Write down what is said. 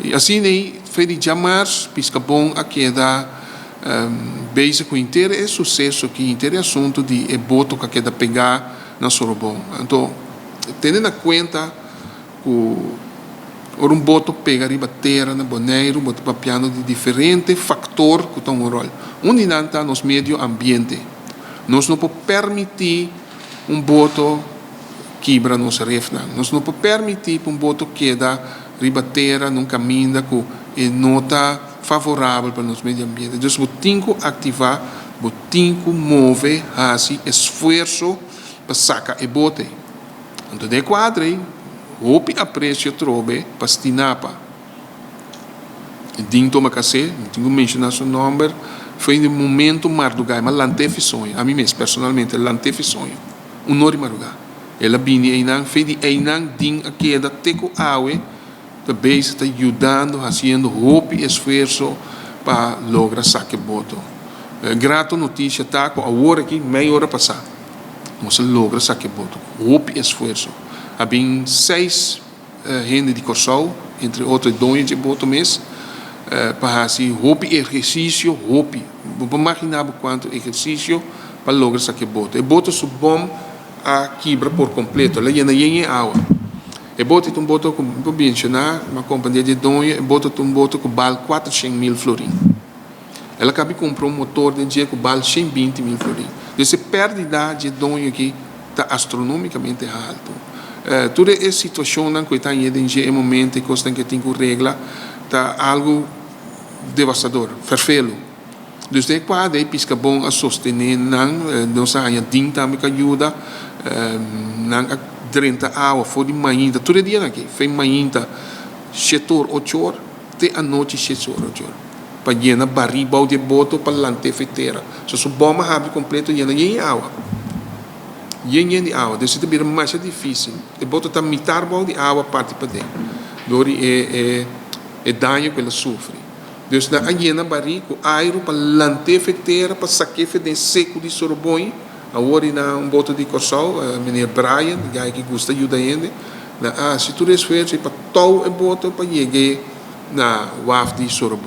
I asina ei, for di djamars, Piskabon a keda bezig ku henter e suseso aki, henter e asuntu di e boto ku a keda pegá na Sorobon. Anto, tene na kuenta ku ora un boto pega riba tera na Boneiru, bo ta papiando di diferente faktor ku ta un ròl. Un di nan ta nos medio ambiente. Nos no por permití un boto kibra nos refnan. Nos no por permití pa un boto keda riba tera na un kaminda ku e no ta favorabel pa nos medio ambiente. Dus bo tin ku aktivá, bo tin ku move, hasi esfuerso pa saka e bote. Anto den e kuadro ei, hopi apresio trobe pa Stinapa. Din toma kasé, mi tin ku menshoná su nòmber, foi den momento mardugá, e ma lant'é fi soño, ami mes personalmente lant'é fi soño, un nor di mardugá. El a bini einan, fe di einan Din a keda te ku awe ta bezig ta yudando, hasiendo hopi esfuerso pa logra saka e boto. Grato notisia ta ku awor aki, mei ora pasá, nos a logra saka e boto ku hopi esfuerso. A bin seis hende di Kòrsou, entre otro e doño dje boto mes, pa hasi hopi ehersisio, hopi, bo por maginá bo kuantu ehersisio pa logra saka e boto. E boto su bòm a kibra por kompleto, el a yena yen yen awa. E boto ta un boto ku mi por menshoná, mi a komprendé di e doño, e boto ta un boto ku bal 400.000 florin. El a kabi kumpra un motor den dje ku bal 120.000 florin. Dus e pèrdida dje doño aki ta astronomikamente haltu. Tur e situashonnan ku e ta hañ'é den dje e momento, e kosnan ku e tin ku regla, ta algu devastador, fèrfelu. Dus den e kuadra ei Piskabon a sostené nan, nos a haña Din tambe ku a yuda, nan a drenta awa for di mainta, tur e dianan aki, for di mainta shetor ochor te anochi shetor ochor, pa yena barí bou di e boto pa lant'é fetera. So su bòm a habri kompleto yena yen di awa, yen yen di awa. Dus e ta bira masha difísil. E boto ta mitar bou di awa parti paden dor di e e daño ku el a sufri. Dus nan a yena barí ku airu pa lant'é fetera pa sak'é fe den seku di Soroboi. Awor i na un boto di Kòrsou, meneer Brian, e guy ki gusta yuda hende, nan a hasi tur esfuerso i pa tou e boto pa yeg'é na waf di Soroboi.